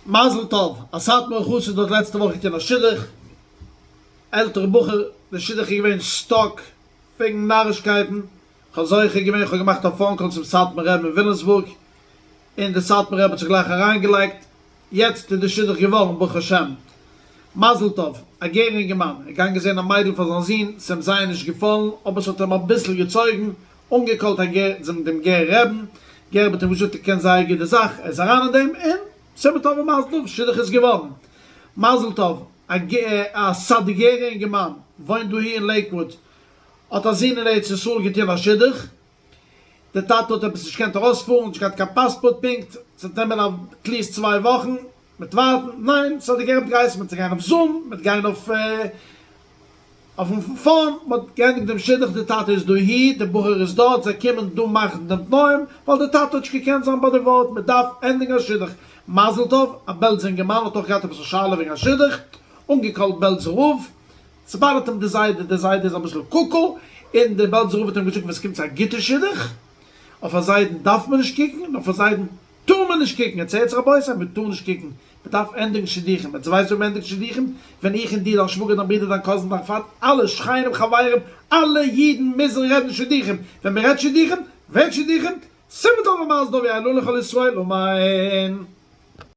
מזל טוב, א סאטמארע חסיד האט לעצטע וואך געטון א שידוך, עלטערע בחור, די שידוך איז געווען stuck וועגן נארישקייטן, כ'האב זוכה געווען, כ'האב געמאכט א phone call צום סאטמאר רב אין וויליאמסבורג, און די סאטמאר רב האט זיך גלייך אריינגעלייגט, יעצט איז די שידוך געווארן ברוך השם. מזל טוב, א גערער אינגערמאן, ער איז געגאנגען זען א מיידל פאר זיין זון, ס'איז אים זייער נישט געפאלן, אבער ס'האט אים אביסל געצויגן, אנגעקאלט א גער צום דעם גערער רעבן, גערער האט אים געזאגט ער קען זייער גוט די זאך, ער איז אריין אין דעם, און סימן טוב ומזל טוב, שידוך איז געווארן. מזל טוב, א א סאדיגערע אינגערמאן, וואוינט דאהי אין לעיקוואוד, האט א זון אין ארץ ישראל געטון א שידוך, די טאטע האט עפעס נישט געקענט ארויספארן, נישט געהאט קיין פאספארט פונקט, ס'וועט נעמען at least צוויי וואכן, מ'וועט ווארטן, ניין, סאדיגערע האט געהייסן מ'וועט גיין אויף Zoom, מ'וועט גיין אויף אויפן phone, מ'האט געענדיגט דעם שידוך, די טאטע איז דאהי, די בחור איז דארט, זיי קומען דא מאכן דעם תנאים, ווייל די טאטע האט נישט געקענט זיין ביי די ווארט, מ'דארף ענדיגן א שידוך, מזל טוב, א בעלזער אינגערמאן האט אויך געהאט עפעס א שאלה וועגן א שידוך, אנגעקאלט בעלזער רב, ס'באדערט אים די זיידע, די זיידע איז אביסל קוקו, און די בעלזער רב האט אים געזאגט ווען ס'קומט צו א גוטע שידוך, אויף א זיידן דארף מען נישט קוקן, און אויף א זיידן טאר מען נישט קוקן, עטס הערטס רבותי, מען טאר נישט קוקן, מען דארף ענדיגן שידוכים, עטס ווייסט ווען מען ענדיגט שידוכים? ווען איך און דו, דיין שוואגער, דיין ברודער, דיין cousin, דיין פאטער, אלע שכנים, חברים, אלע אידן מוזן רעדן שידוכים, ווען מען רעדט שידוכים, ווערט שידוכים, סימן טוב ומזל טוב יהא לנו ולכל ישראל, אמן.